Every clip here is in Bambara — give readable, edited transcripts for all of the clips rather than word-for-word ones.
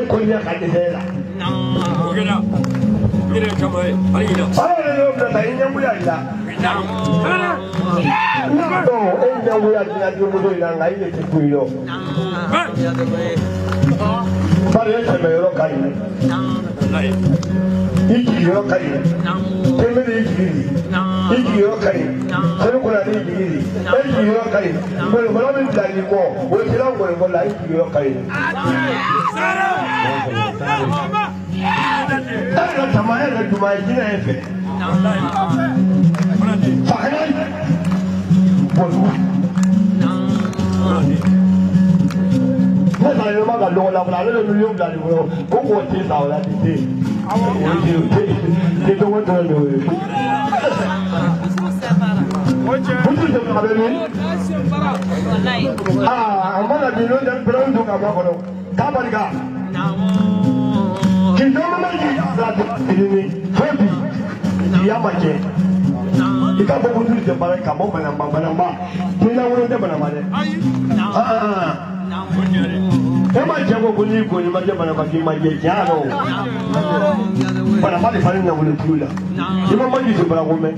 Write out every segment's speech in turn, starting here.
ko ɲɛ ka dɛsɛ e la. O kɛra. N yɛrɛ kama ye hali ɲina. Ala yɛrɛ y'o bila ta i ɲɛngoya i la. N'a dɔn e ɲɛngoya diɲɛ denmuso in na nka i de tɛ kun i lɔ. Bari e tɛmɛ yɔrɔ ka ɲi. I jigi yɔrɔ ka ɲi. Tɛmɛ i jigi di. I jigi yɔrɔ ka ɲi. Sɛbɛn kɔnɔ i jigi di. E jigi yɔrɔ ka ɲi. Ngɔlɔngɔlɔ min bila i kɔ o sera ngɔlɔngɔlɔ la i jigi yɔrɔ ka ɲi. E yɛrɛ tama e yɛrɛ duma ye jinɛ ye fɛ. Fakɛnɛ bɔndugu. Ne taara yɔrɔ ka lɔgɔ la ale bɛ miliyɔn bila nin kɔnɔ ko k'o tɛ sa o la ti tɛ. O tɛ dɔgɔ dɔrɔn de y'o ye. Mutu tɛ a bɛ min? Aa a mana bin n'o tɛ pɛrɛn don ka bɔ a kɔnɔ k'a barika. K'i dɔn ma ji bila tuguni fo bi jigiya ma jɛ. I ka fɔ ko tulu tɛ baara ka bɔ bananba bananba denlankolon tɛ bananba dɛ. E ma jɛ ko n'i ko n'i ma jɛ bananba k'i ma jɛ tiɲɛ yɛrɛ o. Bananba de fana nafolo tulu la. I ma maji tɛ barako mɛn.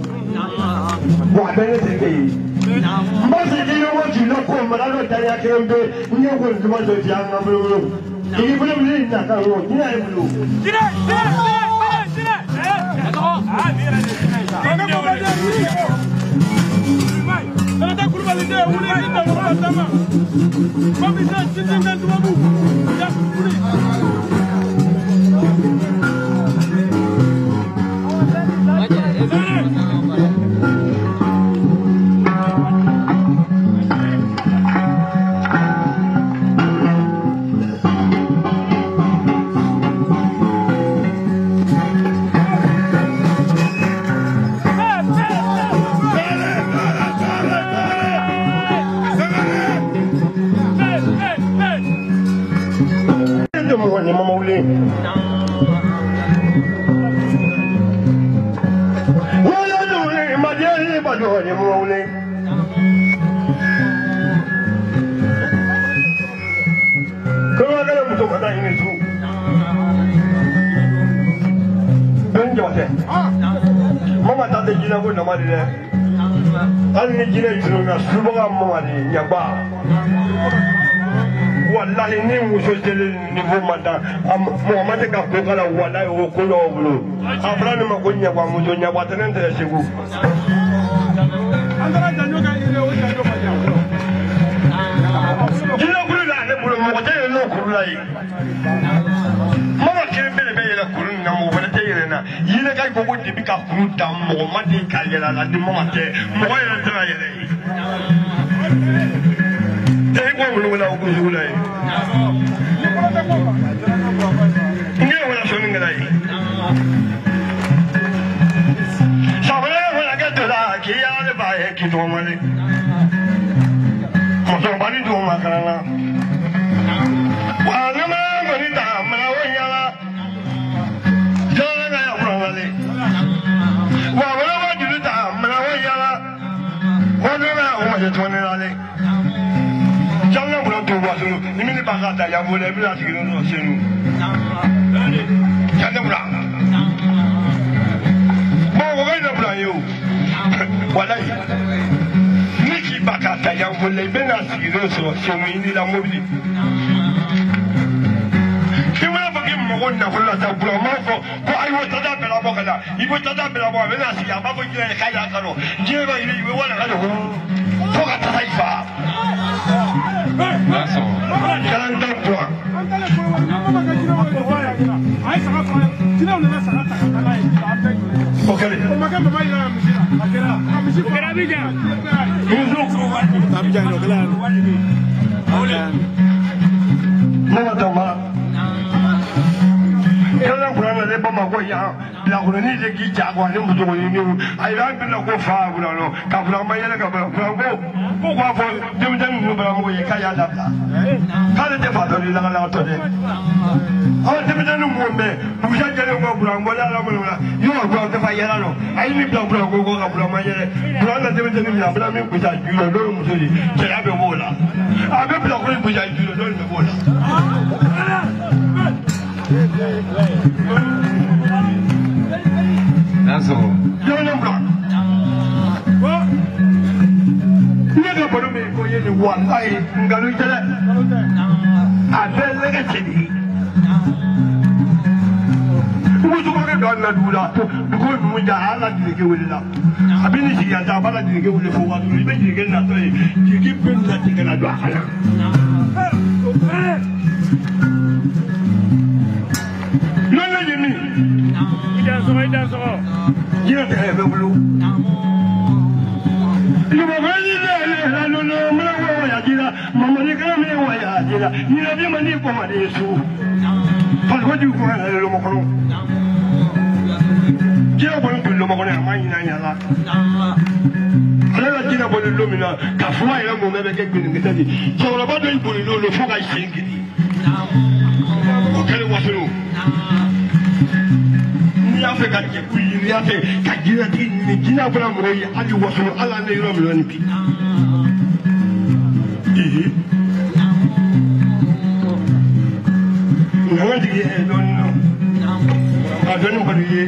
Wa a bɛɛ ne terikɛ ye. N b'a se k'i ko k'i la ko mara dɔ dariya kelen bɛ n ɲɛ ko nin tuma dɔ di an ka bolo. I bolo wuli na ka wo jinɛ ye bolo. Jinɛ jinɛ jinɛ jinɛ. Ah bi yɛrɛ de jinɛ sa. Sanata Kulubali den wuli i ta wolo dama. Mami sa sinsin kan tubabu. Ya wuli. Hali ni jinɛ juru na subaga mamadi ɲagba walahi ni muso selen niveau ma dan mɔgɔ ma tɛ ka ko k'a la walahi o ko dɔw bolo a fɔra ne ma ko ɲagba muso ɲagba tɛ ne tɛ Segu. Jinɛ kuru la ale bolo mɔgɔ tɛ yɛlɛ n'o kuru la ye. Mama kelen bɛɛ de bɛ yɛlɛ kuru nin na mɔgɔ wɛrɛ tɛ yɛlɛ na yɛlɛ ka ko ko debi ka kuru da mɔgɔ ma deli ka yɛlɛ a la ni mama tɛ mɔgɔ yɛrɛ tɛ ka yɛlɛ ye. E ko wolo la o ko sugu la ye. N ye wala sɔnni kɛra ye. Safunɛ wala kɛ to la k'i y'ale ba ye k'i tɔgɔ ma de. Musokɔrɔba ni dugu ma kalan na. Wa ne ma kɔni ta mana o yaala. Jɔn ka ya furan le. Wa wolo ma juru ta mana o yaala. Wa ne ma o ma se tɔn ne la le. Jamana kɔnɔ to wa sunu ni min b'a ka ta yan bolo i bɛna sigi n'o senu. Jamana kura. Bon o bɛ na bila ye o. Walayi. Ni k'i ba ka ta yan bolo i bɛna sigi n'o sɔrɔ senu i ni la mobili. I mana fɔ k'i mago nafolo la sa bolo m'a fɔ ko ayiwa tata bɛɛ labɔ ka na i bɛ tata bɛɛ labɔ a bɛna sigi a b'a fɔ jinɛ ye k'a y'a kanu jinɛ b'a yiri i bɛ wala ka don fo ka tata i fa. Kalan kuwa. O kɛlen. Mama tama. Kalan kuran na ne Bamakɔ yan bilakoronin de k'i ja ko ani musomannin ayi an bɛna ko fa bula nɔ ka fura ma yɛlɛ ka bɔ fura ko ko k'a fɔ denmisɛnnin ninnu baramɔgɔ ye k'a y'a dabila k'ale tɛ fa dɔn ni lakanatɔ dɛ aw denmisɛnnin mun bɛ bugusa jɛlen kɔ buran bɔlen ala bolo la yɔrɔ buran tɛ fa yɛlɛ nɔ a ye nin bila buran ko ko ka buran ma yɛlɛ buran ka denmisɛnnin minɛ a bɛna min gosi a ju la n'o ye muso ye cɛya bɛ b'o la a bɛ bilakoro gosi a ju la n'o de bɛ b'o la. Ne ka baro min ko ye nin walayi nkalon tɛ dɛ. A bɛɛ lɛgɛ cɛ de ye. Musokɔrɔba dɔ na dugu la, dugu ninnu ja a la jirike wele la. A bɛ ni sigi yan ta, a b'a la jirike wele fo waati i bɛ jirike natɔ ye, jirike bɛ na ten ka na don a kan na. Lɔnna ye min. I dan sɔgɔ, i dan sɔgɔ. Jinɛ tɛ bɛ bolo. N'i y'a fɛ ka jɛkulu ɲini, n'i y'a fɛ ka jinɛtigi ɲini, jinɛ fana mɔgɔ ye hali waso hali an bɛ yɔrɔ min na nin bi. Nka jigi ye dɔɔnin na, nka dɔɔnin kɔni ye.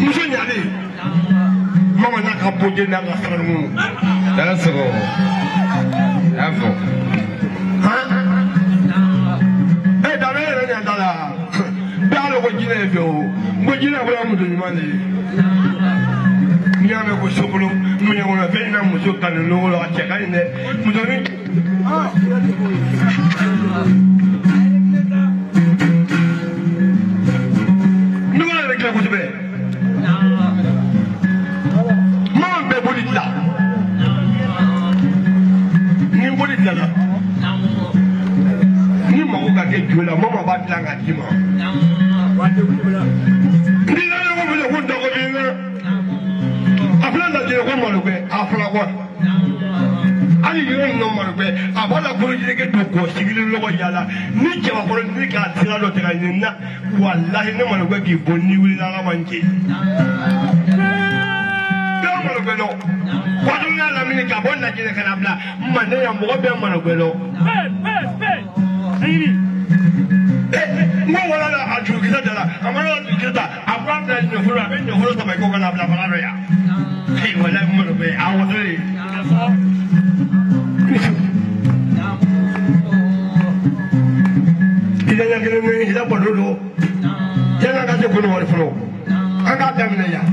Muso ɲalen mama n'a ka bojɛ n'a ka sanu. Dala sɔgɔ. Y'a fɔ. E danbe yɛrɛ ɲɛ t'a la. Bɛɛ y'a dɔn ko jinɛ ye fɛ o. N ko jinɛ bɔra muso ɲuman de ye. N'i y'a mɛn ko sokolo muɲɛ kɔnɔ fɛn in na muso kanu lɔgɔ la a cɛ ka ɲi dɛ. Musonin. Nɔgɔ yɛrɛ dilan kosɛbɛ. Mama bɛɛ boli dilan. Ni boli dilanna. Ni mago ka kɛ joli la, mama b'a dilan k'a d'i ma. Ni nana ko fɛnɛ ko dɔgɔ b'i la. A filɛ lajɛ ko malokɛ, a fila kɔ. Hali yɔrɔ ninnu malokɛ, a b'a la kolojirike don k'o sigilen lɔgɔ yaala. Ni cɛbakɔrɔ ni k'a sira dɔ tigɛ ɲini na, walahi ne malokɛ k'i bɔ n'i wulila Ala man cɛ. Bɛɛ malokɛ dɔn. Waati n'a lamini ka bɔ Lajinɛ ka na bila Manden yan mɔgɔ bɛɛ malokɛ dɔn. N ko wala la a jurukisɛ da la a mana jurukisɛ ta a b'a bila ɲɔforo a bɛ ɲɔforo sama i ko ka na bila fara dɔ yan. Ayi walayi malo bɛ a waso de. I ka ɲɛ kelen bɛ i la balo don yanni an ka se Kɔnɔwari fɔlɔ an k'a daminɛ yan.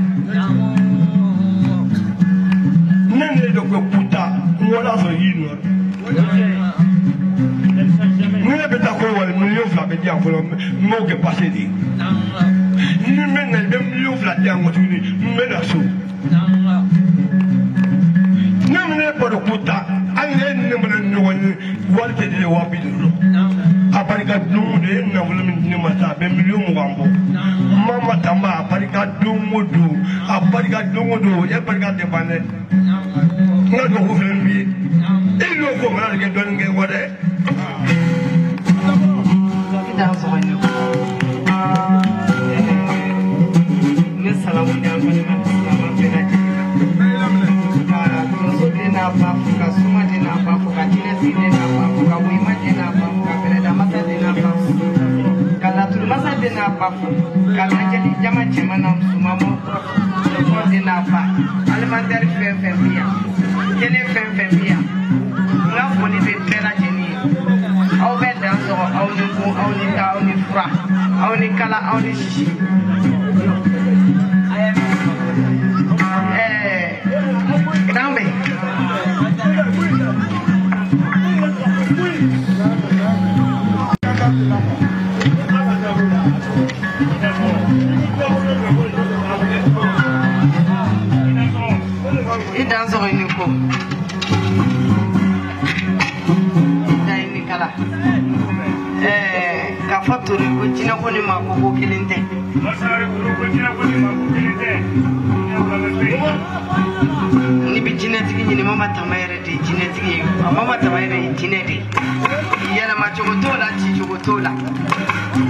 Ne ne dɔ ko kuta n wala sɔrɔ yiri nɔ. Ni ne bɛ taa Kɔnɔwari 2 miliyɔn bɛ di yan fɔlɔ n b'o kɛ pase de ye. Ni n bɛ na i bɛ 2 miliyɔn di yan kɔ tuguni n bɛ na so. Ne min ne baro kuta hali ne ni ne mana ɲɔgɔn ye wari tɛ di ne 50,000. A barika don o don e nafolo min di ne ma sisan a bɛ 20 miliyɔn bɔ. Mama Tamba a barika don o don a barika don o don e barika tɛ ban dɛ. N ka duwawu fɛnɛ b'i ye. E n'o ko mana kɛ dɔɔnin kɛ kɔ dɛ. Ne salamu ni an balima silamɛ bɛɛ lajɛlen ma. Ka tonso den n'a ba fo, ka suma den n'a ba fo, ka jinɛsigi den n'a ba fo, ka woyima den n'a ba fo, ka bɛrɛdamasa den n'a ba fo, ka laturumasa den n'a ba fo, ka lajɛli jama cɛman n'a musoman mɔgɔ den n'a ba, alimentaire fɛn fɛn bɛ yan, kɛnɛ fɛn fɛn bɛ yan, n ka foli bɛ bɛɛ lajɛlen ye. Aw bɛ dan sɔgɔ, aw ni bon, aw ni ta, aw ni fura, aw ni kala, aw ni sisi. Danbe. I dan sɔgɔ i ni ko. I dan i ni kala. K'a fɔ Tori ko jinɛ ko ni maa ko ko kelen tɛ. N'i bɛ jinɛtigi ɲini Mama Tamba yɛrɛ de ye jinɛtigi ye. Mama Tamba yɛrɛ ye jinɛ de ye. Yɛlɛma cogo t'o la, ci cogo t'o la.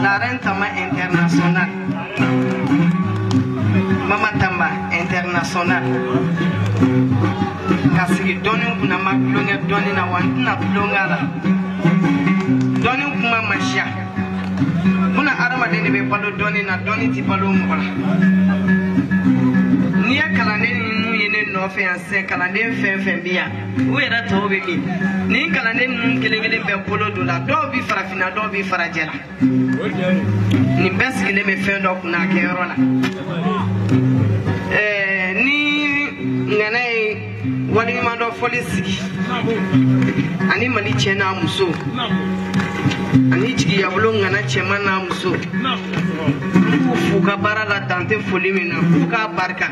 La reine Tamba internationale. Mama Tamba international. Ka sigi dɔɔni kunna ma tulonkɛ dɔɔni na wa n tɛna tulonkɛ a la. Dɔɔni kuma ma siya. Buna hadamaden de bɛ balo dɔɔni na, dɔɔni tɛ balo mɔgɔ la. N'i ye kalanden ninnu ye ne nɔfɛ yan sisan, kalanden fɛn fɛn bɛ yan, u yɛrɛ tɔw bɛ min? Nin kalanden ninnu kelen kelen bɛɛ bolo don la, dɔw bɛ farafinna, dɔw bɛ farajɛ la. Nin bɛɛ sigilen bɛ fɛn dɔ kunna a kɛyɔrɔ la. Ni ŋana ye waleɲumandɔn fɔli sigi ani Mali cɛ n'a muso ani jigiyabolo ŋana cɛman n'a muso, n k'u f'u ka baara la dan tɛ foli min na, k'u k'a barika,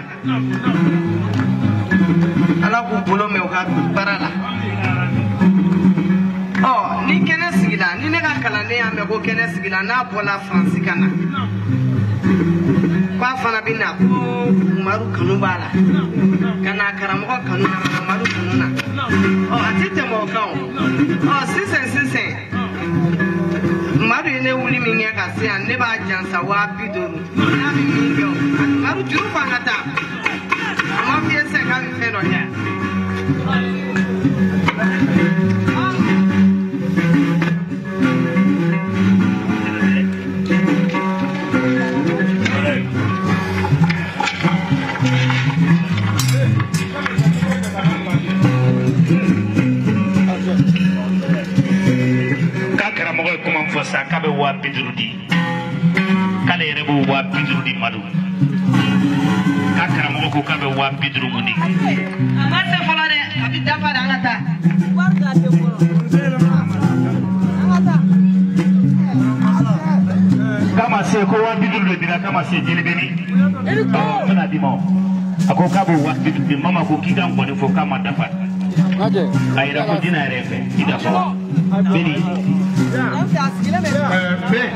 Ala k'u bolo mɛn u ka baara la. Ɔ ni kɛnɛ sigila, ni ne ka kalanden y'a mɛn ko kɛnɛ sigila, n'a bɔla Faransi ka na k'a fana bɛ na ko Umaru kanu b'a la ka na karamɔgɔ kanu na, ka na Umaru kanu na, ɔ a tɛ tɛmɛ o kan o. Ɔ sisan sisan Umaru ye ne wuli min kɛ ka se yan, ne b'a jansa 50,000 n'a bɛ min kɛ o. Umaru juru fɔ an ka taa, a ma f'i ye sisan k'a bɛ fɛn dɔ kɛ. K'a karamɔgɔ ye kuma fɔ sisan k'a bɛ 50,000 di, k'ale yɛrɛ b'o 50,000 di Madu. K'a karamɔgɔ ko k'a bɛ 50,000 mun di. A ma se fɔlɔ dɛ, a bɛ dafa de, an ka taa. K'a ma se ko 50,000 de dira, k'a ma se jeli bɛ min? N bɛna d'i ma o. A ko k'a b'o 50,000 di, Mama ko k'i ka nkɔni fɔ k'a ma dafa. A yira ko jinɛ yɛrɛ fɛ, i da fɔ. Beni. Bɛn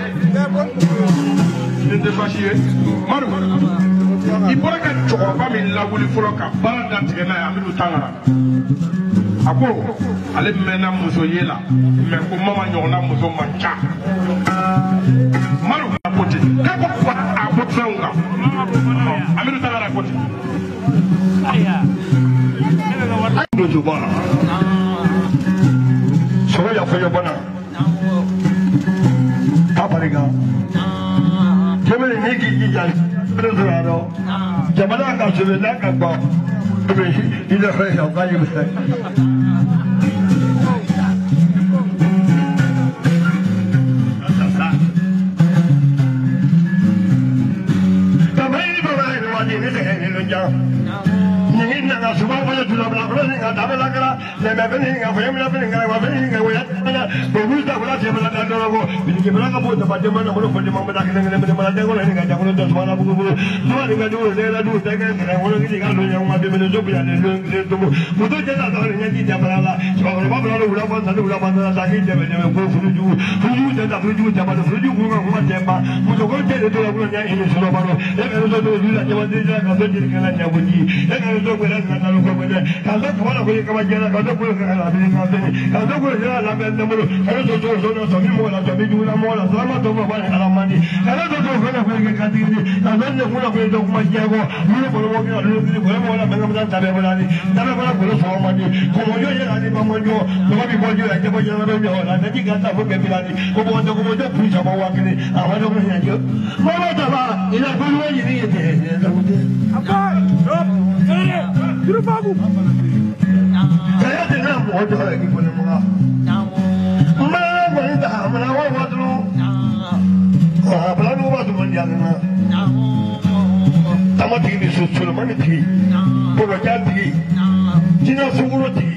nin tɛ baasi ye Madu, i bɔra ka cɛkɔrɔba min lawuli fɔlɔ ka baara datigɛ n'a ye, Amidu Tangara, a ko ale mɛnna muso ye la, mɛ ko Mama ɲɔgɔnna muso man ca. Madu a ko ten k'a ko fa a ko fɛnw kan, Amidu Tangara ko ten. Donso b'a la, sɔrɔ yafa bana k'a barika jɛmɛni n'i k'i jija sɔrɔ a dɔn jamana ka sɛbɛn n'a ka gbɔ i yɛrɛ fɛ o ka ɲi fɛ. Baba yi baba yi waati ne tɛ kɛ jan. Ni nana suba fana tula bila kɔnɔ ni ka dabila kɛra lɛmɛ fɛnɛ ka fɛn mina fɛnɛ ka wa fɛnɛ ka waya fɛnɛ o ta kula cɛ bala da dɔrɔn ko biliki bala ka bɔ daba jɛma na kɔnɔ fɔ jɛma bɛ da kelen kelen bɛ bala den kɔnɔ ni ka jakolo da suba la bugu bugu suba ni ka dugu ne la dugu tɛ kɛ kɛrɛ kɔnɔ ni ka don ɲɔgɔn ma bɛ so bila ne lon kelen tomo muso cɛ ta tɔgɔ ni ɲɛji jabala la cɛkɔrɔba bila la wula ban sani wula ban la k'i dɛmɛ dɛmɛ ko furujugu furujugu tɛ ta furujugu jaba don furujugu kun ka kuma tɛ ban muso ko cɛ de to la ko ɲɛ i ni sɔrɔ ba don e ka so to ju la jama den ka so jeli kɛlɛ ɲɛ ko ji e ka so gbɛrɛ ka taa ko gbɛrɛ ka so kaba la ko kaba jɛra ka so kolo ka la bi ka fɛn ka so kolo jɛra la bɛ ne bolo ka so so so na sɔmi mɔgɔ la sɔmi jugu la mɔgɔ la salama tɔ ma bani ala man di ka so so fɛn na ko ka tigi ka so ne kun na ko dɔ kuma jɛ ko minnu kɔnɔ mɔgɔ kɛ olu kiri kɔnɔ mɔgɔ la bɛ ka taa tabe bɔla ni tabe bɔla kolo sɔrɔ man di kɔmɔjɔ yɛrɛ ni bamɔjɔ mɔgɔ bi bɔjɔ la jɛbɔ jɛra bɛ ɲɔgɔn la ne ti ka taa fo kɛ bila ni ko bɔ dɔ kɔmɔjɔ kun saba wa kelen a ma dɔ ko ɲɛjɔ mɔgɔ taba i la ko ɲuman ɲini ye tɛ saya tɛ n'a mɔgɔ jɔ la k'i fɔ ne mɔgɔ n bɛ kɔni ta a mana wa wa duuru a bala n'u b'a tuma di ale ma tama tigi ni so solomani tigi bɔlɔja tigi jinɛ sukoro tigi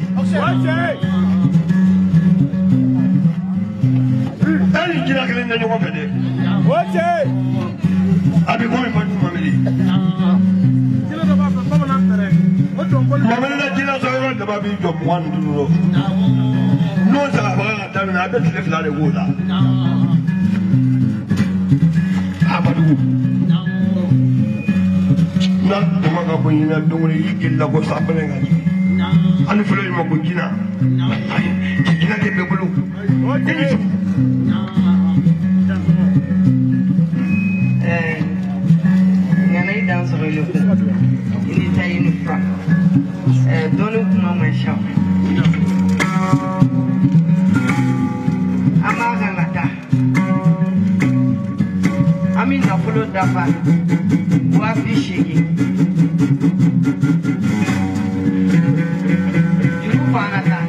e ni jinɛ kelen tɛ ɲɔgɔn fɛ dɛ a bɛ komi mamili mamili la jinɛ sɔrɔ yɔrɔ daba b'i jɔ 25 n'o sagabaga ka daminɛ a bɛ tile 2 de k'o la Amadugu n'a tuma ka tama ko ɲinɛ don i jeli ko sanfɛ ka jigin hali fɔlɔ in ma ko jinɛ jinɛ de bɛ bolo e ni su. Ŋana i dan sɔrɔ i kun i ni ta i ni fura dɔɔni kuma man ca an b'a kan ka taa an bɛ nafolo dafa 80,000 juru fɔ an ka taa.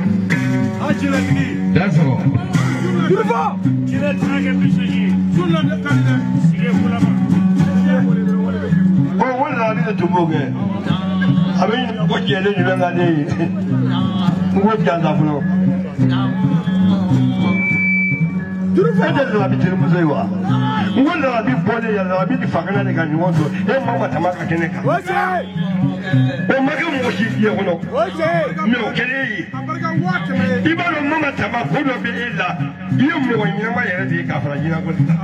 Dansɔgɔ. Juru fɔ. Ɔ o de la ne de tun b'o kɛ a bɛ ko jɛlen jumɛn ka ne ye n ko jansa fɔlɔ. E tɛ lalabi terimuso ye wa? N ko lalabi bɔlen yan lalabi ni fakɛnɛ de ka ɲɔgɔn sɔrɔ e ma ma tama ka kɛnɛ kan. O ma kɛ mɔgɔ si diɲɛ kɔnɔ mɛ o kɛlen e ye. I b'a dɔn mama tama ko dɔ bɛ e la i ye mɔgɔ ɲɛnama yɛrɛ de ye k'a fara jinɛko nin kan.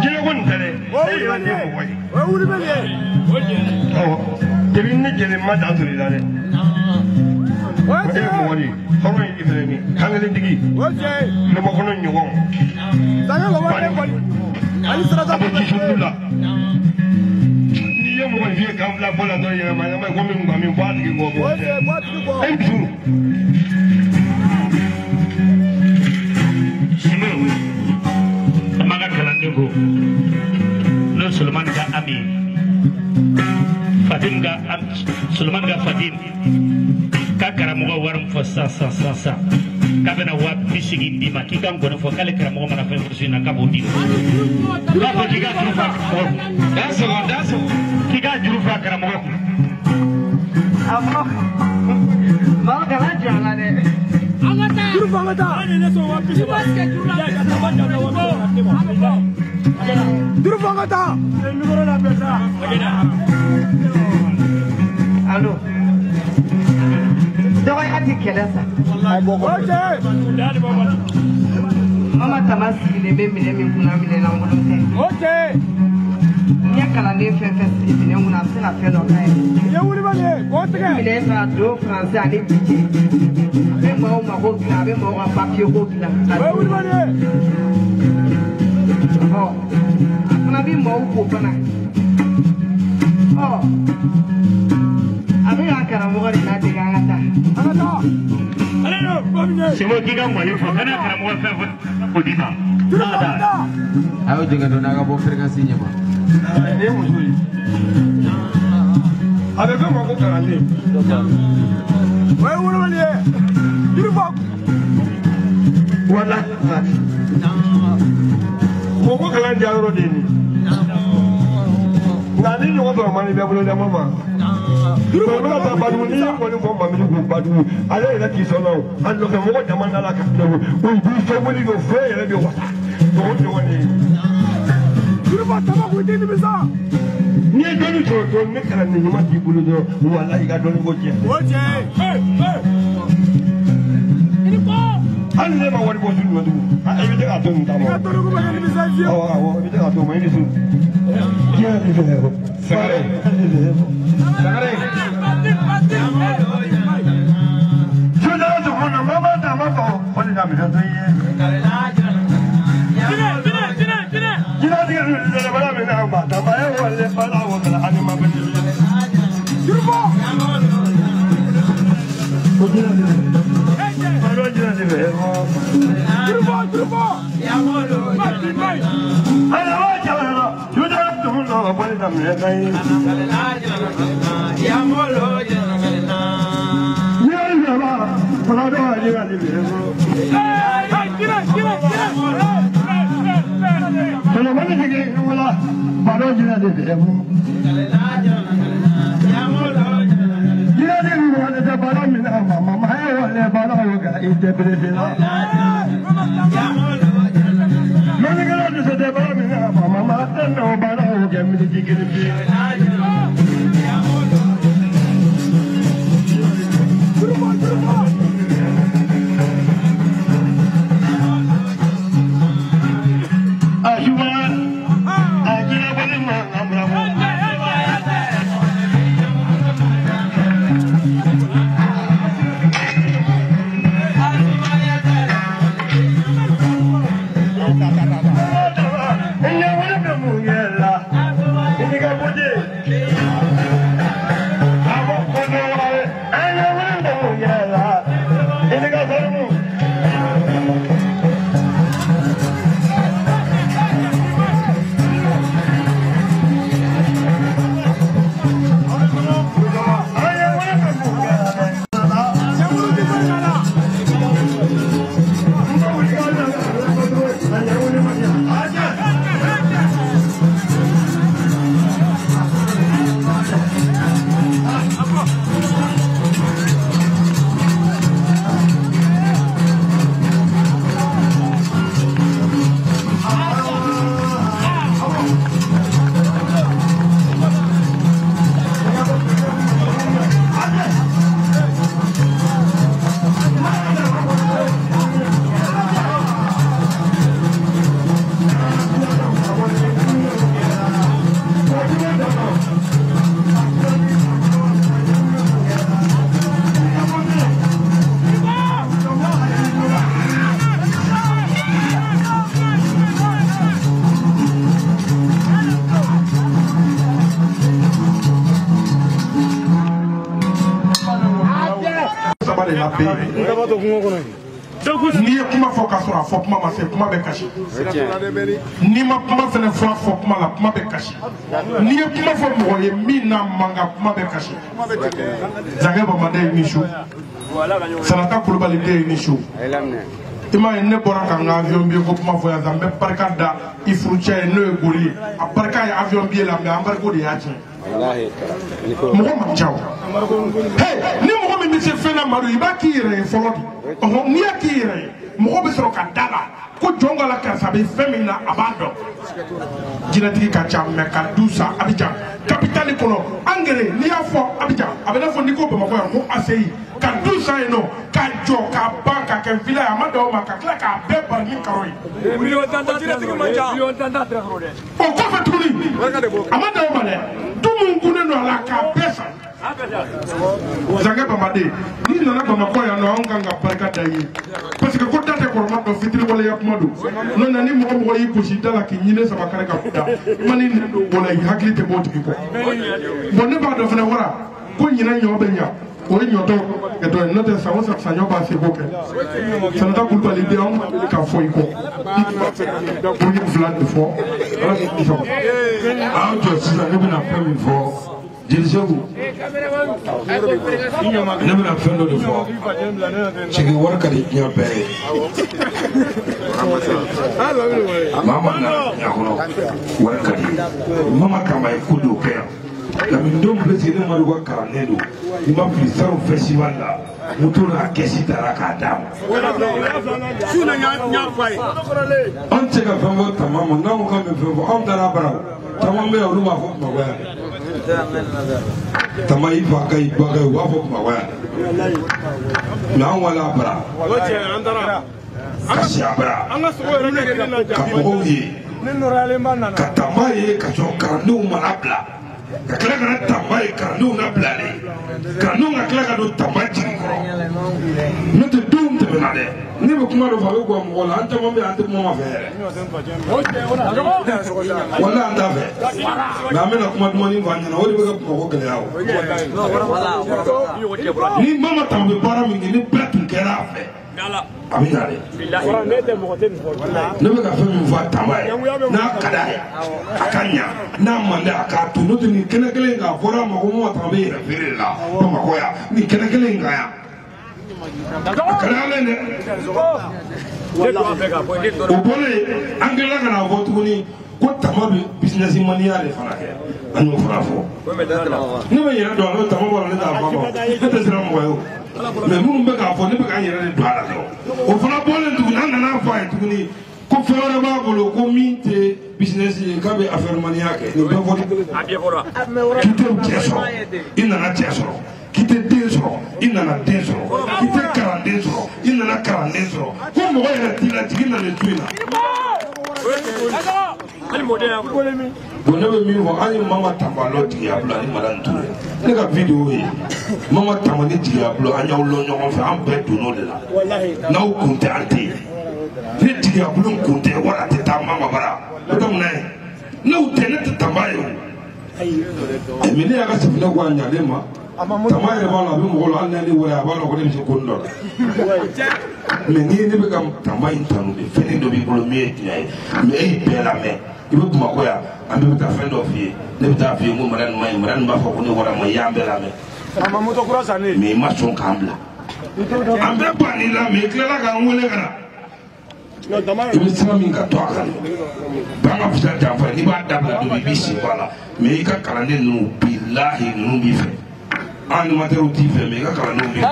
Jinɛko nin tɛ dɛ e yɛrɛ de ye mɔgɔ ye. Awɔ depi ne jɛlen ma dan sɔrɔ i la dɛ. O ye mɔgɔ de ye hɔrɔn ye i fɛnɛ ni kankelentigi lɔbɔkɔnɔ ɲɔgɔn a bɛ jisugu la n'i ye mɔgɔ f'i ye kan fila bɔ la dɔrɔn yɛlɛma yɛlɛma komi nka bɔ a tigi kɔ e dusu. Simo an b'a ka kalanden ko n'o ye Solomani ka Ami ye Fatim ka Solomani ka Fatim k'a karamɔgɔ wari min fɔ sisan sisan sisan sisan k'a bɛna 80,000 d'i ma k'i ka ngɔni fɔ k'ale karamɔgɔ mana fɛn fɔ su in na k'a b'o d'i ma. K'a fɔ k'i ka juru fa karamɔgɔ kun. Dansɔgɔ dansɔgɔ. K'i ka juru fa karamɔgɔ kun. Awɔ maaw kana jɔ a la dɛ. Juru fɔ an ka taa. Juru fɔ an ka taa. Alo. Dɔgɔya ti kɛlɛ sa. Mama Tama sigilen bɛ minɛn min kunna minɛn lankolon tɛ. N'i ye kalanden fɛn fɛn sigi minɛn kunna a bɛ se ka fɛn dɔ k'a ye. Minɛn ta don faransɛ ani bi cɛ. A bɛ maaw mako dilan a bɛ maaw ka papiye ko dilan. Ɔ a fana bɛ maaw ko fana. Ɔ a bɛ ka karamɔgɔ de ladege an ka taa. Simo k'i ka ŋɔni fɔ kana karamɔgɔ fɛn fɔ o d'i ma. A y'o jɛngɛ dɔɔni a ka bɔ fréquence ɲɛma. Nin ye muso ye. A bɛ f'o ma ko kalanden. O ye wolomali ye. Juru fɔ. Wala. Mɔgɔ ko kalan diya yɔrɔ de ye nin ye. Nka ni ɲɔgɔn sɔrɔ man di bɛɛ bolo dɛ mama. Juru ka taa Badugu n'i ye ŋɔni fɔ Mamini ko Badugu ale yɛrɛ t'i sɔn na o a nɔfɛ mɔgɔ jama nana ka o b'i fɛn wuli o fɛn yɛrɛ bɛ wasa o ɲɔgɔn de ye. Juru fɔ tama ko i tɛ nimisa. N'i ye dɔnni sɔrɔ dɔrɔn ne kalanden ɲuman t'i bolo dɔrɔn walayi i ka dɔnni ko tiɲɛ. O tiɲɛ ye. Hali ne ma wari bɔ su jumɛn tugun i bɛ se k'a to nin ta ma. I ka dɔnni ko ma kɛ nimisa ye fiyewu. Awɔ awɔ i bɛ se k'a to ma i ni su. Diɲɛ de fɛ o. Sangare. Sangare. Sojala tó kɔnɔ mama tama fɔ o de la minɛ to ye. Jinɛ tigɛ ni bala min na ba tama ye wale bala wo kala ani ma bɛ jigin. Juru fɔ. O jinɛ tigɛ. Balo jinɛ tigɛ. Juru fɔ juru fɔ. Ayiwa jala sojala tó kɔnɔ o de la minɛ ka ye. de la bɛɛ. N'i ye kuma fɔ k'a sɔrɔ a fɔ kuma ma se, kuma bɛ kasi. N'i ma kuma fɛnɛ fɔ a fɔ kuma la, kuma bɛ kasi. N'i ye kuma fɔ mɔgɔ ye min n'a man kan, kuma bɛ kasi. Zankɛ Bamaden ye ni su. Sarata Kulubali den ye ni su. I m'a ye ne bɔra ka n ka avion billet ko kuma fɔ yan sisan, n bɛ barika da i furucɛ ye n'o ye Goli ye. A barika ye avion billet la, mais embargo de y'a tiɲɛ. Mɔgɔ man ca o. Hey, ni mɔgɔ min bɛ se fɛn na Madu, i b'a k'i yɛrɛ ye fɔlɔ de. Ɔhɔn, n'i y'a k'i yɛrɛ ye, mɔgɔ bɛ sɔrɔ ka da la ko jɔn ka la karisa bɛ fɛn min na a b'a dɔn. Jinɛtigi ka ca mais ka du san Abidjan capitale kɔnɔ engrais n'i y'a fɔ Abidjan a bɛ n'a fɔ n'i ko Bamakɔ yan ko ACI ka du san yen nɔ ka jɔ ka ban ka kɛ villa ye a ma dan o ma ka tila k'a bɛɛ bari ni karo ye. O kɔfɛ tuguni a ma dan o ma dɛ, du mun gunnen don a la k'a bɛɛ san. Zankɛ Bamaden, n'i nana Bamakɔ yan nɔ anw kan ka barika da i ye parce que ko da tɛ kɔrɔma dɔn fitiriwaleya kuma don. N'o tɛ ni mɔgɔ mɔgɔ y'i gosi da la k'i ɲinɛ saba kari ka da i ma n'i nɛn don o la i hakili tɛ bɔ o tigi kɔ. Bon ne b'a dɔn fana wara ko ɲinɛ ɲɔ bɛ ɲa o ye ɲɔtɔ kɛtɔ ye, n'o tɛ san o san saɲɔ b'a seko kɛ. Sanata Kulubali den anw ma deli k'a fɔ i kɔ. I tun b'a fɛ ka bonya fila de fɔ ala k'i sɔn. Aw jɔ sisan ne bɛna fɛn min fɔ. Jeli Segu, ne bɛna fɛn dɔ de fɔ. Sigi wari ka di diɲɛ bɛɛ ye. Maa ma nana diɲɛ kɔnɔ wari ka di. Mama Kama ye ko dɔw kɛ yan. Lamini don bɛ sigi ne Madu ka kalanden don. I ma fili Saro festival la. Moto n'a kɛsi taara k'a d'a ma. An tɛ se ka fɛn fɔ Tama ma, n'anw kan bɛ fɛn fɔ, anw taara bara o. Caman bɛ yan olu b'a fɔ Bamakɔ yan dɛ. Tama i fa ka i ba ka u b'a fɔ Bamakɔ yan dɛ. Mais anw wala bara. Ka si a bara. Ka mɔgɔw ye. Ka Tama ye ka sɔrɔ kalandenw mana bila. Ka tila ka na Tama ye kalandenw na bilalen. Kalandenw ka tila ka don Tama jigi kɔrɔ. N'o tɛ denw tɛmɛna dɛ. Ne bɛ kuma dɔ fɔ a bɛ guwan mɔgɔ la, an caman bɛ yan an tɛ kuma ma fɛ yɛrɛ. Walahi an t'a fɛ. Mais an bɛna kuma dumannin fɔ an ɲɛna o de bɛ ka Bamakɔ gɛlɛya o. Ni Mama Tama bɛ baara min kɛ ni bɛɛ tun kɛra a fɛ. A bɛ ɲa dɛ. Ne bɛ ka fɛn min fɔ a Tama ye, n'a ka d'a ye, a ka ɲa, n'a man di a k'a to. N'o tɛ nin kɛnɛ kelen in kan a fɔra a ma ko Mama Tama bɛ yɛrɛ feere de la Bamakɔ yan, nin kɛnɛ kelen in kan yan. A ka di Ala ye dɛ. O bɔlen an tilala ka n'a fɔ tuguni ko Tama bɛ business maniya de fana kɛ, an y'o fana fɔ. Ne bɛ n yɛrɛ dɔn a la, Tama b'a la ne t'a fɔ a ma, ne tɛ siran mɔgɔ ye o. Mais minnu bɛ k'a fɔ ne bɛ k'an yɛrɛ de don a la dɔrɔn. O fana bɔlen tuguni an nana fɔ a ye tuguni ko fɛn wɛrɛ b'a bolo ko min tɛ business ye k'a bɛ affaire maniya kɛ. Nin bɛɛ fɔli kelen. K'i tɛ cɛ sɔrɔ, i nana cɛ sɔrɔ. K'i tɛ den sɔrɔ, i nana den sɔrɔ. K'i tɛ kalanden sɔrɔ, i nana kalanden sɔrɔ. Ko mɔgɔ yɛrɛ t'i la, jigi nana to i la. Bon ne bɛ min fɔ, an ye Mama Tamba lɔ jigiya bolo ani Madame Touré. Ne ka vidéo ye Mama Tamba ni jigiya bolo an y'aw lɔ ɲɔgɔn fɛ, an bɛɛ donn'o de la. N'aw kun tɛ an tɛ yen. Ni jigiya bolo kun tɛ wara tɛ taa Mama bara. O tɛ mun na ye? N'aw tɛ ne tɛ Tamba ye o. Mais ne y'a ka safinɛ ko a ɲalen ma. Tama yɛrɛ b'a la a bɛ mɔgɔ la hali n'a ne wele a b'a dɔn ko ne bɛ se ko dɔ la. Mais n'i ye ne bɛ ka Tama in tanu de fɛn dɔ b'i bolo min ye tiɲɛ ye mais e y'i bɛɛ lamɛn i bɛ Bamakɔ yan an bɛɛ bɛ taa fɛn dɔ f'i ye ne bɛ taa f'i ye ko mara nin ma ɲi mara nin b'a fɔ ko ne wara ma i y'an bɛɛ lamɛn. Mais i ma sɔn k'an bila. An bɛɛ bann'i la mais i tilala k'an wele ka na. I bɛ sira min ka to a kan ban ka fisa janfa n'i b'a dabila don i b'i sen bɔ a la mais i ka kalanden ninnu bilahi ninnu b'i fɛ. An animateurs t'i fɛ mais i ka kalandenw b'i fɛ.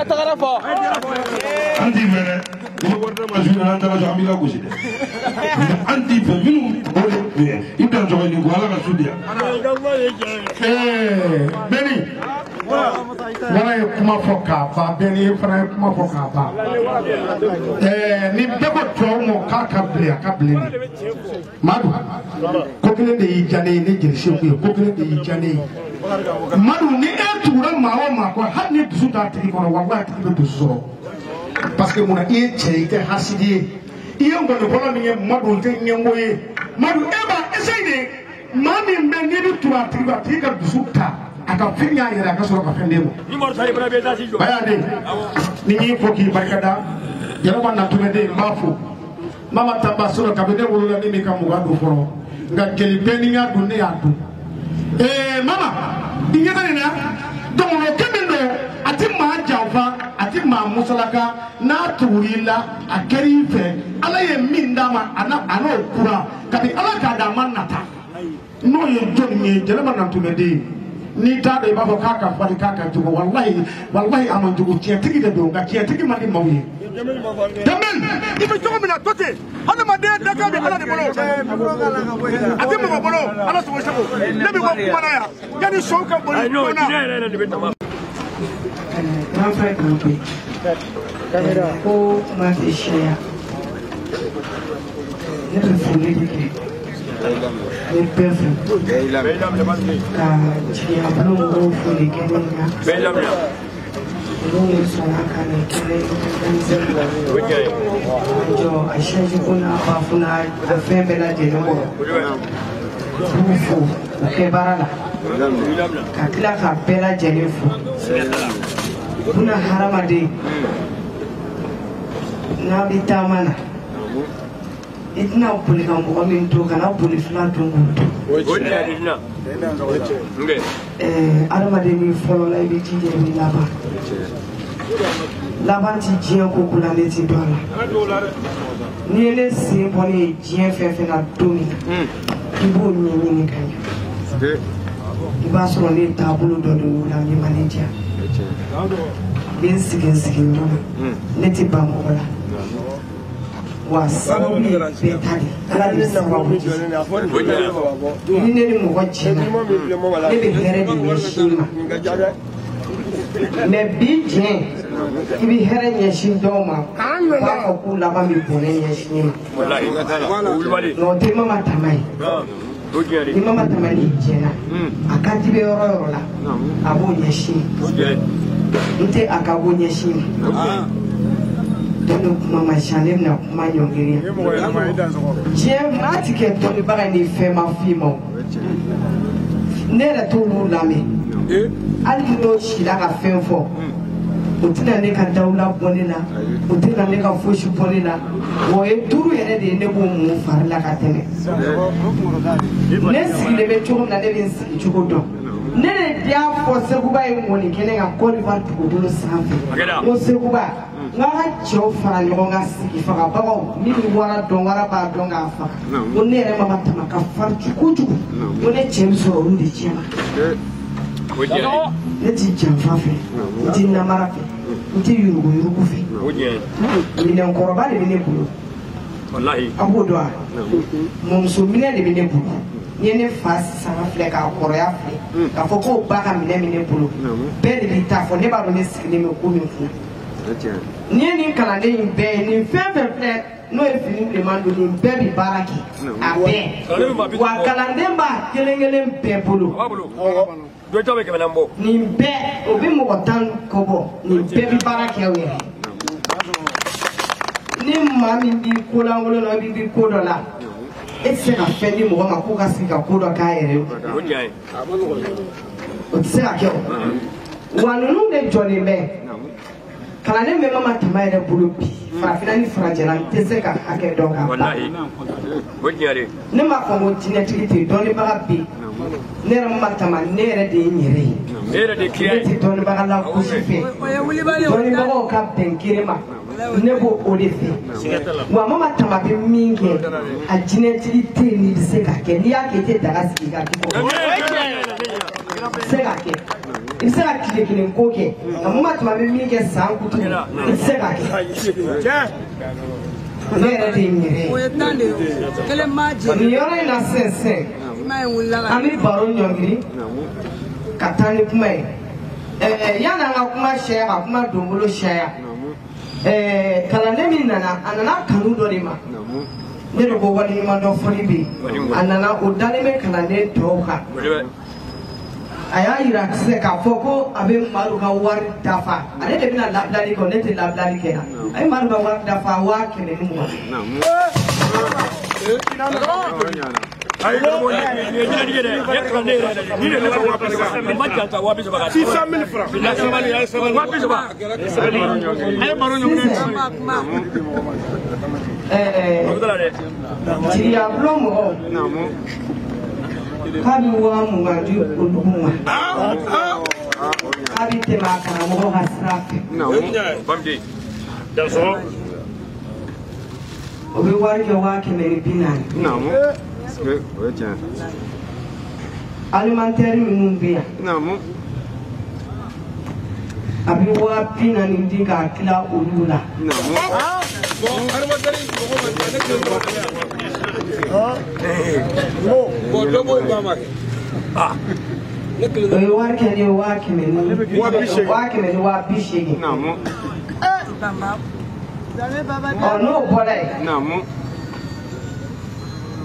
An t'i fɛ dɛ. I bɛ wari d'a ma su in na n'an taara so an b'i lagosi dɛ. An t'i fɛ minnu o de minɛ i dan sɔgɔ nin ko Ala ka su di yan. Bɛni wala ye kuma fɔ k'a ban, Bɛni fana ye kuma fɔ k'a ban. Ni bɛɛ ko tubabu ma k'a ka bilen a ka bilen de. Madu ko kelen de y'i diya ne ye ne Jeli Segu ye ko kelen de y'i diya ne ye. Madu ni e tugura maa o maa kɔ hali ni dusu t'a tigi kɔnɔ walahi a tigi bɛ dusu sɔrɔ. Parce que munna i ye cɛ ye i tɛ hasidi ye. I ye ngɔnifɔlɔ min ye Madu tɛ ɲɛngo ye. Madu e b'a essaye de maa min bɛ n'i bɛ tugu a tigi kɔ a tigi ka dusu ta a ka fɛn y'a yɛrɛ a ka sɔrɔ ka fɛn d'e ma. Baya den Ni n y'i fo k'i barikada Jɛnɛba Natumɛden n b'a fo Mama Tamba sɔrɔ kabini ne wolola ne m'i ka mugan don fɔlɔ nka jeli bɛɛ ni y'a dun ne y'a dun mama i ɲɛ bɛ nin na dɔnkilokɛ min don a ti maa janfa a ti maa musalaka n'a tugur'i la a kɛr'i fɛ Ala ye min d'a ma a n'o kura kabi Ala k'a d'a ma nata n'o ye jɔnni ye Jɛnɛba Natumɛden n'i t'a dɔn i b'a fɔ k'a ka farin k'a ka jugu walahi walahi a man jugu tiɲɛtigi de don nka tiɲɛtigi man di maaw ye. Danbɛl i bɛ cogo min na to ten hadamaden dakan bɛ Ala de bolo a tɛ mɔgɔ bolo Ala sago sago ne bɛ bɔ kuma na yan yanni sow ka boli joona. Grand frère Kanté ko kuma tɛ siya ne bɛ foli de kɛ n bɛ bɛɛ fo ka jigiya bolo mɔgɔw fo nin kɛnɛ in kan olu de sɔnna ka nin kɛnɛ in a jɔ a sɛji ko n'a ba fo n'a a fɛn bɛɛ lajɛlen kɔrɔ n b'u fo u kɛ baara la ka tila ka bɛɛ lajɛlen fo buna hadamaden n'a bɛ taama na i tɛna boli ka mɔgɔ min to kana boli fila dun k'o to hadamaden n'i fɔlɔ la i bɛ jija i bɛ laban laban ti diɲɛ ko ko la ne ti dɔn a la n'i ye ne sen bɔ ne ye diɲɛ fɛn fɛn na don min na i b'o ɲɛɲini ka ɲɛ i b'a sɔrɔ ne taabolo dɔ de y'o la min ma ne diya n bɛ n sigi n sigi ɲɔgɔn na ne ti ban mɔgɔ la wa sababu ye bɛɛ ta de Ala de bɛ sababu di ni ne ni mɔgɔ jɛna ne bɛ hɛrɛ de ɲɛsin i ma mɛ bi jɛn i bɛ hɛrɛ ɲɛsin dɔw ma u b'a fɔ k'u laban bɛ bɔnɛ ɲɛsin i ma nka o tɛ Mama Tama ye ni Mama Tama n'i jɛna a ka di bɛ yɔrɔ yɔrɔ la a b'o ɲɛsin n tɛ a ka ko ɲɛsin ma. Dɔnni kuma ma ca ne bɛna kuma ɲɔngiri diɲɛ maa ti kɛ dɔnnibaga ni fɛn ma f'i ma o ne yɛrɛ t'olu lamɛn hali n'o sila ka fɛn fɔ o tɛna ne ka dawula bɔ ne la o tɛna ne ka fosi bɔ ne la wa o ye duuru yɛrɛ de ye ne b'o mun fari la ka tɛmɛ ne sigilen bɛ cogo min na ne bɛ n sigi cogo dɔn ne de y'a fɔ Seguba ye ŋɔni kɛnɛ kan Côte d'Ivoire dugukolo sanfɛ n ko Seguba n k'an ka cɛw fara ɲɔgɔn kan sigi fagabagaw min bɛ wara dɔn wara b'a dɔn k'a faga ko ne yɛrɛ Mama Tama ka farin kojugu ko ne cɛ bɛ sɔrɔ olu de cɛ ma ne ti janfa fɛ n ti namara fɛ n ti yuruguyurugu fɛ minɛnkɔrɔba de bɛ ne bolo a b'o dɔn wa mɔmuso minɛ de bɛ ne bolo n'i ye ne fa sisan filɛ k'a kɔrɔya filɛ k'a fɔ k'o ba ka minɛ bɛ ne bolo bɛɛ de b'i ta fɔ ne b'a dɔn ne sigilen bɛ ko min kunna n'i ye nin kalanden in bɛɛ ye nin fɛn fɛn filɛ n'o ye fini bilenman don nin bɛɛ bɛ baara kɛ a bɛɛ wa kalanden b'a kelen kelen bɛɛ bolo nin bɛɛ o bɛ mɔgɔ 10 kɔ bɔ nin bɛɛ bɛ baara kɛ o yɛrɛ ni maa min b'i ko lankolon na i b'i ko dɔ la e tɛ se ka fɛn di mɔgɔ ma k'o ka sigi ka ko dɔ k'a yɛrɛ ye o tɛ se ka kɛ o wa ninnu de jɔlen bɛ kalanden bɛ Mama Tama yɛrɛ bolo bi farafinna ni farajɛla n tɛ se ka hakɛ dɔn k'a ban ne m'a fɔ ko jinɛtigi tɛ yen dɔnnibaga bɛ yen ne yɛrɛ Mama Tama ne yɛrɛ de ye n yɛrɛ ye ne tɛ dɔnnibaga lagosi fɛ dɔnnibagaw ka bɛn kelen ma ne b'o o de fɛ wa Mama Tama bɛ min kɛ a jinɛtigi tɛ yen n'i bɛ se k'a kɛ n'i y'a kɛ i tɛ daga sigi i ka du kɔnɔ i bɛ se k'a kɛ i bɛ se ka tile kelen ko kɛ nka Mama Tama bɛ min kɛ san kutu i tɛ se k'a kɛ ne yɛrɛ de ye n yɛrɛ ye nin yɔrɔ in na sisan an bɛ baro ɲɔngiri ka taa ni kuma ye yanni an ka kuma sɛya ka kuma donbolo sɛya kalanden min nana a nana kanu dɔ de ma ne de ko waleɲuman dɔ fɔli bɛ yen a nana o dalen bɛ kalanden tɔw kan a y'a yira sisan k'a fɔ ko a bɛ Madu ka wari dafa ale de bɛna labilali kɛ ne tɛ labilali kɛ a ye Madu ka wari dafa 120,000. Ayi nin ye jinɛtigi ye dɛ. Nin ye kalanden yɛrɛ dɛ. Nin de ne ka 30 000. Nin ma jansa 30 000 ka. 600 000 francs. Sabali a ye sabali. 30 000. Sabali. A ye baro ɲɔgɔn ye. Jigiya bulon mɔgɔw. K'a bɛ 20 000 di olu ma. K'a bɛ tɛmɛ a karamɔgɔ ka sira fɛ. O bɛ wari kɛ 140 000. Alimentaire minnu bɛ yan. A bɛ 40 000 di k'a tila olu la. O ye wari kɛ ne ye 100 000 ni 180 000. Ɔ n'o bɔra yen.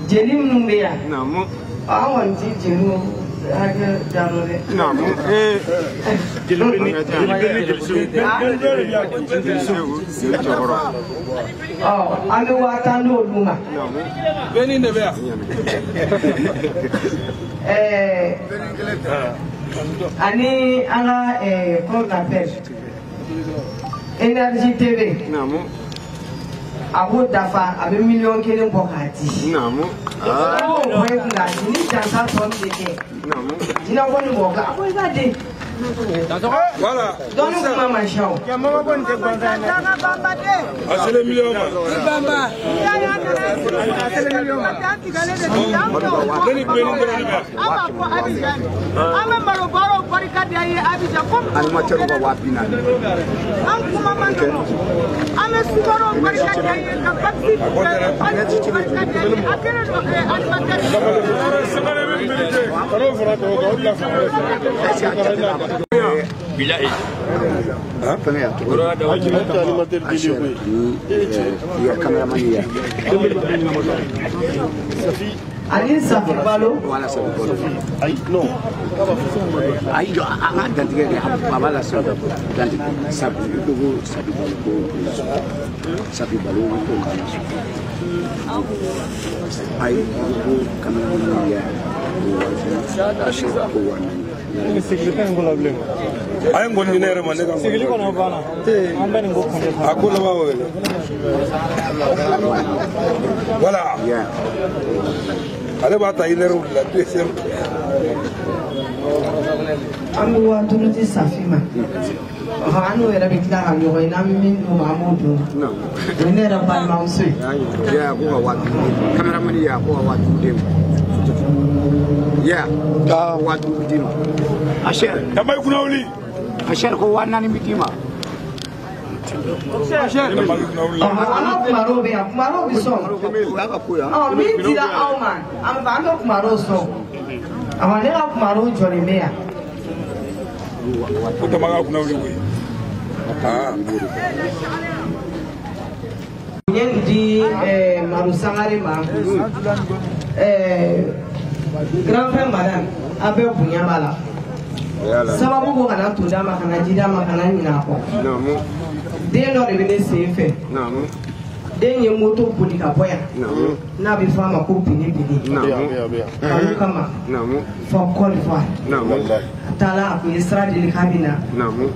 Jeli minnu bɛ yan. An kɔni ti jeliw hakɛ da dɔn dɛ. Ɔ an bɛ 10 000 di olu ma. Ani an ka comment on appelle Énergie TV. A b'o dafa a bɛ 1 million bɔ k'a di. A b'o bɔ e kun k'a di ni jansa tɔ min bɛ kɛ. Jinɛ ko ni mɔgɔ a ko i b'a di. Dɔnni kuma man ca o. A selen million ma. Ne ni bɛɛ ni bɛɛ de bɛ. An bɛ malo baaraw barika da ye Abidjan komi animateur ka 40 000. An kuma man nɔgɔn. An bɛ sukaro barika da ye ka bakisi barika da ye a kɛlen don animateur. Bilahi. Ani Safi Balo. Voilà, Safi Balo. Ayi, non. Ayi, jɔ an ka dantigɛ kɛ a b'a la sisan. Dantigɛ Safi ko Safi Balo ko Safi Balo ko k'a la sɔn. Ayi, ko cameraman ya ko 40 000. A ye ngɔni di ne yɛrɛ ma ne ka ngɔni. Sigili kɔnɔ banna. An bɛ nin ko kun. A ko laban o ye. Voilà. Ale b'a ta une heure de la 2 heures. An bɛ 5 000 di Safi ma. An n'o yɛrɛ bɛ tila ka ɲɔgɔn ye n'an bɛ min d'u ma an b'o d'u ma. O ye ne yɛrɛ balimamuso ye. Ya ko ka 5 000 cameraman ya ko ka 5 000 d'e ma. Ya 5 000 d'i ma. Asher. Dama i kunna wuli. Asher ko 4 000 bi d'i ma. Asher. An ka kumarow bɛ yan kumarow bɛ sɔn. Ɔ min dira aw ma an bɛ kumarow sɔn. Awɔ ne ka kumarow jɔlen bɛ yan. Ko dama ka kunna wuli koyi. N ye nin di Madu Sangare ma. Grand frère madame a bɛɛ bonya b'a la. Sababu ko kana to d'a ma kana ji d'a ma kana ɲinɛ a kɔ. Den dɔ de bɛ ne sen fɛ. Den ye moto boli ka bɔ yan. N'a bɛ fɔ a ma ko bini bini. Kanu kama. Fɔ Côte d'Ivoire. A taara a kun ye sira deli k'a bɛ na.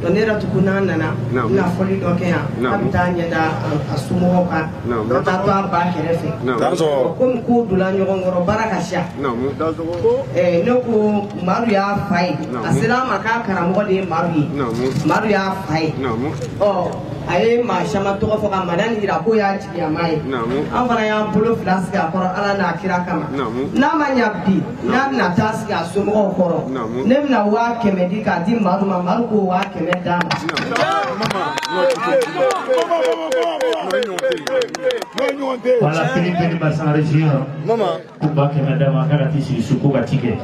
Donc ne yɛrɛ tugun n'a nana. N bɛna fɔli dɔ kɛ yan. K'a bɛ taa ɲɛ da a somɔgɔw kan. Ka taa to a ba kɛrɛfɛ. Komi ko donna ɲɔgɔn kɔrɔ baara ka siya. Ne ko Madu y'a fa ye. A sera a ma k'a karamɔgɔ de ye Madu ye. Madu y'a fa ye. Ɔ a ye maa caman tɔgɔ fɔ ka madani yira k'o y'a jigiyama ye. An fana y'an bolo fila sigi a kɔrɔ Ala n'a kira kama. N'a ma ɲa bi n'a bɛna taa sigi a somɔgɔw kɔrɔ. Ne bɛna 100 000 di k'a di Madu ma Madu k'o 100 000 d'a ma. Voilà Philippe Benimba Sangare Junior. Ko 100 000 d'a ma k'a ka t'i sigi so ko ka ci kɛ.